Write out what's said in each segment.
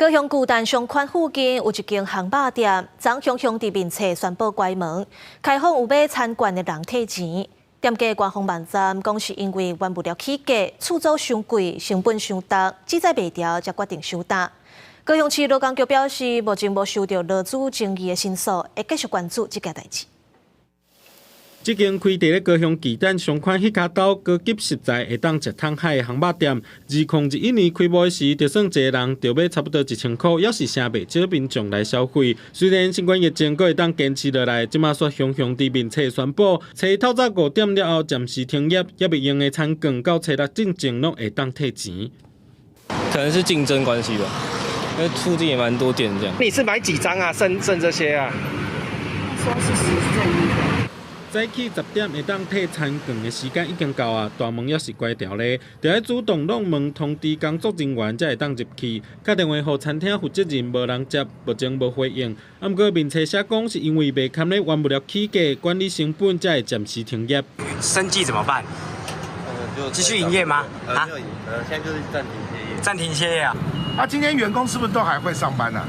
高雄巨蛋商圈附近有一間烘肉店，昨雄雄佇面冊宣布關門，開放有欲餐券的人退錢。店家官方網站講是因為原物料起價，厝租傷貴，成本傷重，志在袂牢，才決定收擔。高雄市勞工局表示，目前無收到勞資爭議的申訴，會繼續關注這件代誌。這間開佇咧高雄巨蛋商圈彼跤兜高級食材會當食通海的烘肉店，2021年開幕時，就算一个人著欲差不多1000箍，猶是誠袂少民眾來消費。雖然新冠疫情閣會當堅持落來，這馬煞雄雄佇面冊宣布，初透早5點了後暫時停業，猶未用的餐券到初六進前攏會當退錢。可能是競爭關係吧，因為附近也蠻多店這樣。你是買幾張啊？剩這些啊？說是10贈1。早起10點會當退餐券的時間已經到啊，大門猶是關牢咧，著愛主動挵門通知工作人員才會當入去。敲電話予餐廳負責人無人接，目前無回應。啊，毋過面冊寫講是因為袂堪咧原物料起價，管理成本才會暫時停業。生計怎麼辦？繼續營業嗎？啊，現在就是暫停歇業。暫停歇業啊！啊，今天員工是不是都還會上班啊？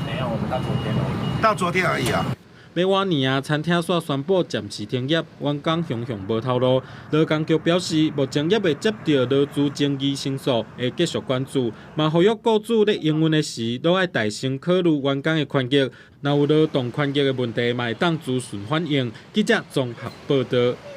沒有，我們到昨天而已。到昨天而已啊。欲倚年啊，餐廳煞宣布暫時停業，員工雄雄無頭路。勞工局表示，目前猶未接到勞資爭議申訴，會繼續關注。嘛呼籲雇主咧營運的時，攏愛帶先考慮員工的權益。若有勞動權益的問題，嘛會當諮詢反映。記者綜合報導。